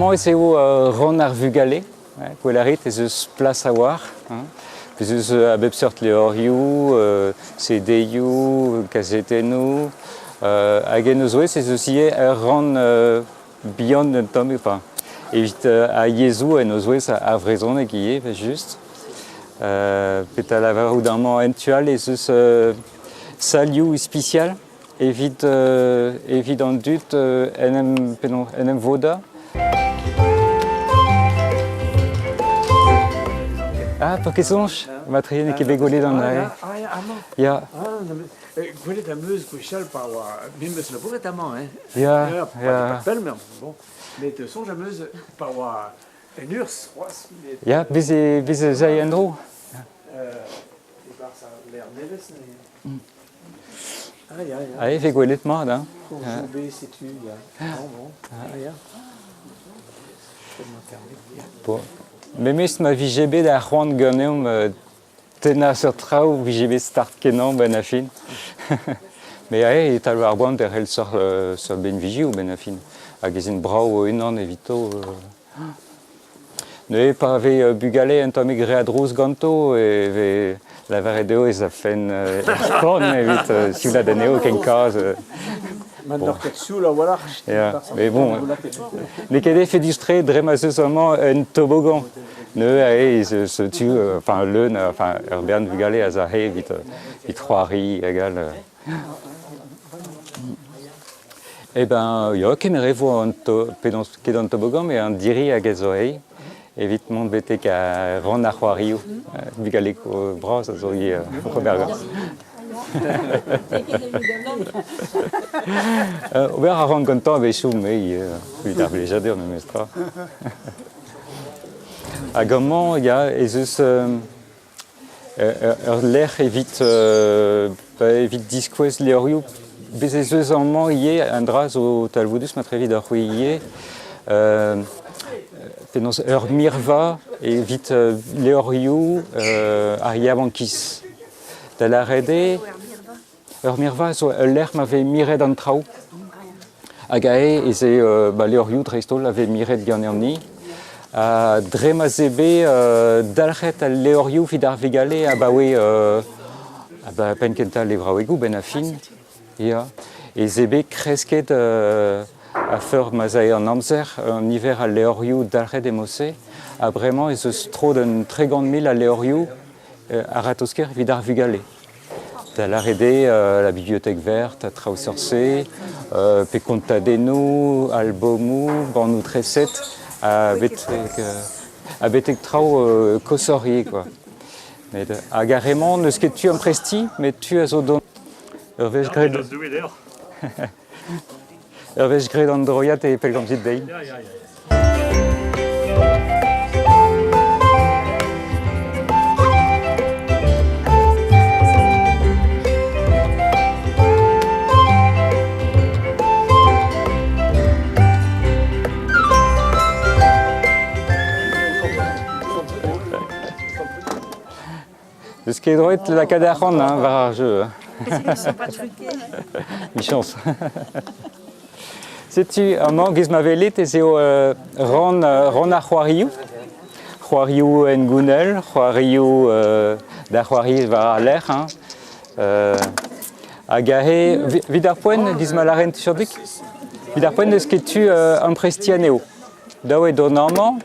Amañ ez eo rann ar vugale. Gwell a rit ez eus plas a-walc'h. Ez eus a bep seurt levrioù, CD-ioù, kazetennoù. Hag en o zouez ez eus ivez ur rann bihan un tamm, enfin, evit ar yezhoù en o zouez ar vrezhoneg ivez evel-just. Petra lavarout amañ en tu all ez eus salioù ispisial evit, evit an dud en em, penaos, en em vodañ. Ah, pa ket soñj, matrehe n'eo ket bet gwelet an ae. Ah, ya, amañ. Ya. Ah, gwelet am eus gwechall pa oa... Me 'm eus labouret amañ, hein. Ya, ya. Pas pell, mais bon. Met soñj am eus pa oa en urzh c'hoazh. Met, Ya, bez e, bez ez ae en-dro. E-barzh al lec'h nevez, ne... Ah, ya, ya. Ah, e vez gwelet mat, hein. Kourjoubé, setu, ya. Bon, bon. Ah, ya. Bon. Memes ma vije bet ar c'hoant ganeomp tennañ seurt traoù vije bet start-kenañ 'benn ar fin. Mais aze e talv ar boan derc'hel seurt, seurt benvijioù 'benn ar fin. Hag ez int brav o-unan evito. Neuze pa vez bugale un tammig re a drouz ganto e vez lavaret dezho ez afen er skorn evit sioulaat anezho ken kaz. Ma n'oc'h ket sioul a-walc'h. Ya, mais bon, n'eo ket efedus-tre dre ma 'z eus amañ un toboggan. Neuze ez eus tu, enfin leun, enfin ur bern bugale a z'ahe evit evit c'hoari hag all. Eh ben ya, kemeret e vo an to penaos ket an toboggan met an diri hag a zo aze evit mont betek rann ar c'hoarioù. Bugale bras a zo ivez ober Ober a ran gantañ a-wechoù me ivez evit ar blijadur memestra. Hag amañ ya ez eus Ur lec'h evit evit diskouez levrioù. Bez' ez eus amañ ivez un dra zo talvoudus matre evit ar c'hwi ivez. Penaos ur mirva evit levrioù ar yaouankiz. Da lâret eo ur mirva zo ul lec'h ma vez miret an traoù. Hag aze ez eo ba levrioù dreist-holl a vez miret ganeomp-ni. Ha dre ma 'z eo bet dalc'het al levrioù evit ar vugale abaoe ba penn-kentañ al levraouegoù 'benn ar fin, ya, ez eo bet kresket a-feur ma'z ae an amzer an niver a levrioù dalc'het e mod-se. Ha bremañ ez eus tro d'un 30 000 a levrioù a-ratozh-kaer evit ar vugale. Da lâret eo la bibliothèque verte ha traoù seurt-se, pe kontadennoù, albomoù, bannoù treset, ha betek ha betek traoù koshoc'h ivez quoi. Met hag ar re-mañ n'eus ket tu amprestiñ, met tu a zo dont ur wech graet ur wech graet an droiad e pellgomzit dezhi. N'eus ket droit lakaat arc'hant hein, war ar jeu. Ils sont pas truqués. Michañs. Setu amañ giz ma welit ez eo rann, rann ar c'hoarioù. C'hoarioù hengounel, c'hoarioù da c'hoari war al lec'h. Hein. Hag aze, 'vit ar poent, giz ma lâren Tuchordik, 'vit ar poent n'eus ket tu amprestiñ anezho. Dav eo dont amañ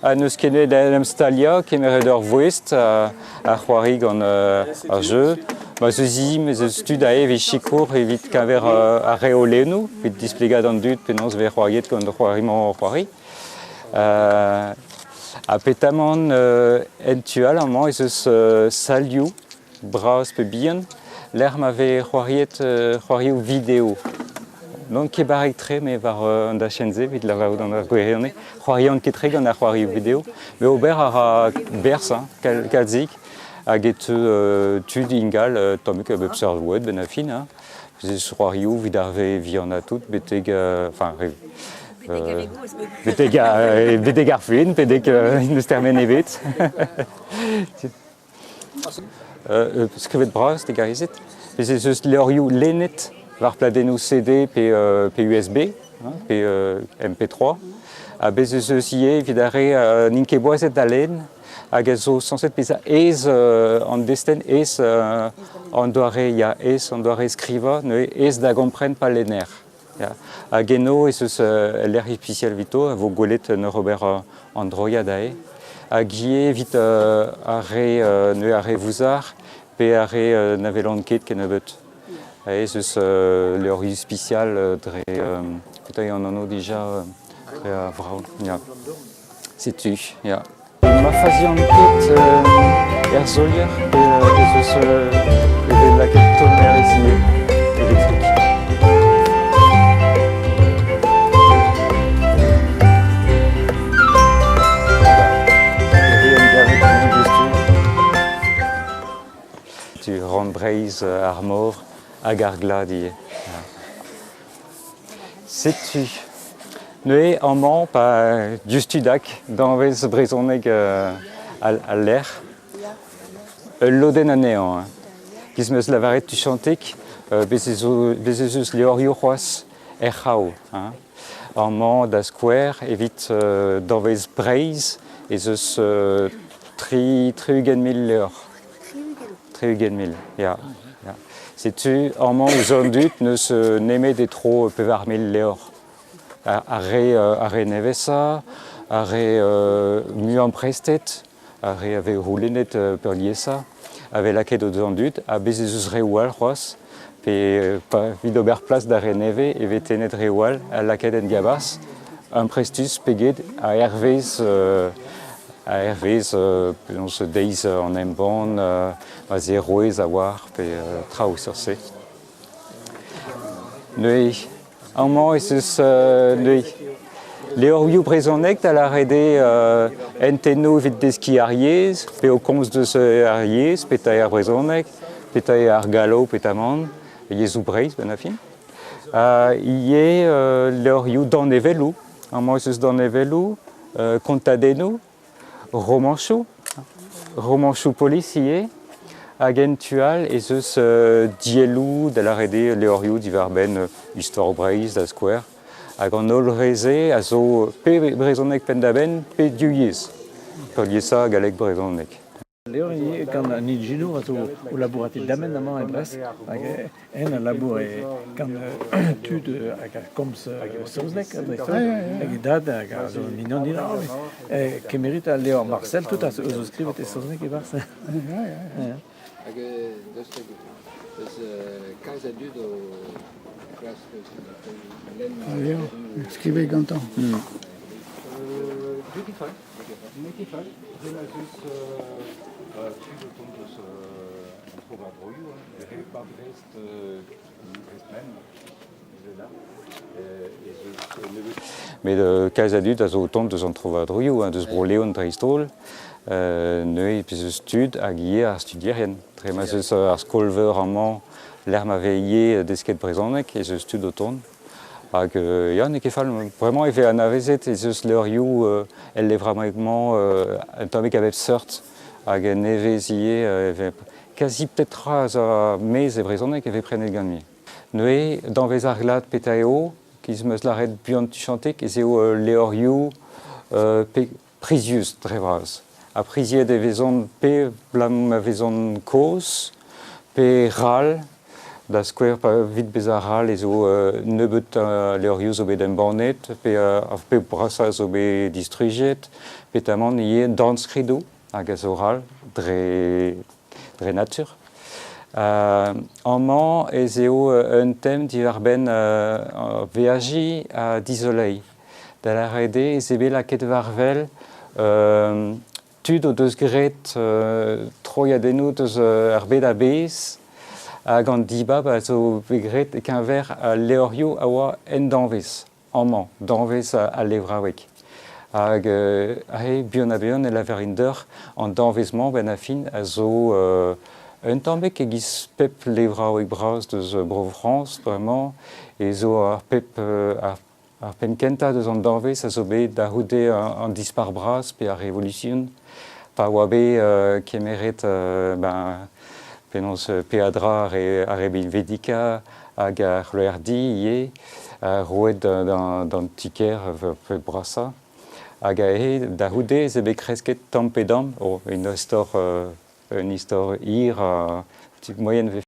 Ha n'eus ket da en em staliañ, kemeret ur voest ha c'hoari gant ar jeu. Ma 'z eus hini, ma 'z eus tud aze evit sikour evit keñver ar reolennoù, evit displegañ d'an dud penaos e vez c'hoariet gant c'hoari-mañ-c'hoari. Ha petamant en tu all amañ ez eus salioù bras pe bihan lec'h ma vez c'hoariet c'hoarioù video. N'on ket barrek-tre me war an dachenn-se evit lavarout an gwirionez. C'hoarian ket-tre gant ar c'hoarioù video, met ober a ra berzh hein, kalzik hag e teu tud ingal tammig a bep seurt oad benn ar fin. Hein. Ez c'hoarioù evit ar re vihanañ tout betek enfin betek betek ar fin, betek n'eus termen ebet. Skrivet bras, digarezit. Bez' ez eus levrioù lennet war pladennoù CD pe, pe USB, hein, pe MP3. Ha bez ez eus ivez evit ar re n'int ket boazet da lenn hag a zo sañset bezañ aes an destenn, aes an doare, ya, aes an doare skrivañ, neuze aes da gompren pa lenner. Ya. Hag eno ez eus ul lec'h ispisial evito a vo gwelet en ur ober an droiad aze. Hag ivez evit ar re neuze ar re vouzar pe ar re na welont ket kennebeut. Ez eus levrioù spesial dre petra eo an anv dija dre ar vro. Ya. Setu, ya. Ma fazian ket er solier ez eus e vez lakaet tommerez ivez elektrik. Tu Rann Breizh, ar mor hag ar glad ivez. Setu. Neuze amañ pa diouzhtu-dak danvez brezhoneg al lec'h. Ul lodenn anezhañ. Hein. Giz 'm eus lavaret tuchantik, bez ez eus levrioù c'hoazh er c'hraou. Hein. Amañ da skouer evit danvez Breizh ez eus 60 000 levr. 60 000, ya. Ya. Setu amañ ouzh an dud n'eus nemet e-tro 4000 levr. Ar re nevesañ, ar re muiañ prestet, ar re a vez c'houlennet peurliesañ, a vez lakaet o an dud, ha bez ez eus reoù all c'hoazh, pe evit ober plas d'ar re nevez e vez tennet reoù all ha lakaet en diabarzh, amprestus pe get, a-hervez penaos deiz an embann, ma 'z eo rouez a-walc'h pe traoù seurt-se. Neuze, amañ ez eus neuze levrioù brezhonek da lâret eo hentennoù evit deskiñ ar yezh, pe o komz deus ar yezh, petra eo ar brezhoneg, petra eo ar gallo petamant, yezhoù Breizh benn ar fin. Ivez levrioù danevelloù, amañ ez eus danevelloù, kontadennoù, romanchoù, romanchoù polis ivez, hag en tu all ez eus dielloù da lâret eo levrioù diwar-benn istor Breizh da skouer. Hag an holl re-se a zo pe brezhoneg penn-da-benn pe div yezh, peurliesañ galleg-brezhoneg. Levr ivez gant an ijinour a zo o labourat e Damen amañ e Brest hag en a labour gant tud hag a komz saozneg dreist-holl hag e dad hag a zo mignon din kemerit al levr Marcel tout a zo skrivet e saozneg e-barzh. Hag daoust hag eus kalz a dud o klask lenn Skrivet gantañ. N'eo ket fall. N'eo ket fall. Ren a zeus tud o tont deus an tro-war-droioù. Hein. Ba Brest, Brest même, Met kalz a dud a zo o tont deus an tro-war-droioù, hein, deus Bro-Leon dreist-holl. Neuze ez eus tud hag ivez ar studierien. Dre ma 'z eus ar skol-veur amañ lec'h ma vez ivez desket brezhoneg ez eus tud o tont. Hag ya, n'eo ket fall. Bremañ e vez anavezet ez eus levrioù el levraoueg-mañ un tammig a bep seurt. Hag nevez ivez e vez kazi petra a zo maez e brezhoneg e vez prenet gant-me. Neuze, danvez ar glad petra eo, giz 'm eus lâret buan tuchantik, ez eo levrioù pe prizius dre vras. Ha priziet e vezont pe abalamour ma vezont kozh, pe ral. Da skouer, pa evit bezañ ral ez eo nebeut a levrioù zo bet embannet, pe ar pep brasañ zo bet distrujet, petamant ivez dornskridoù hag a zo ral dre natur. Amañ ez eo un tem diwar-benn veajiñ ha dizoleiñ. Da lâret eo ez eo bet lakaet war-wel tud o deus graet troiadennoù deus ar bed a-bezh hag an dibab a zo bet graet e-keñver al levrioù a oa en danvez, amañ, danvez al levraoueg. Hag aze, buan-ha-buan e lavarin deoc'h, an danvez-mañ, benn ar fin, a zo un tammig e-giz pep levraoueg bras deus Bro-Frañs bremañ, e zo ar pep ar penn kentañ deus an danvez a zo bet da c'houde an dispac'h bras pe ar revolution pa oa bet kemeret ben penaos peadra ar re binvidikañ hag ar c'hloerdi ivez roet d'an ti-kêr pep brasañ. Hag aze da c'houde ez eo bet kresket tamm pe damm, oh, un istor, un istor hir, moaien 'vefe.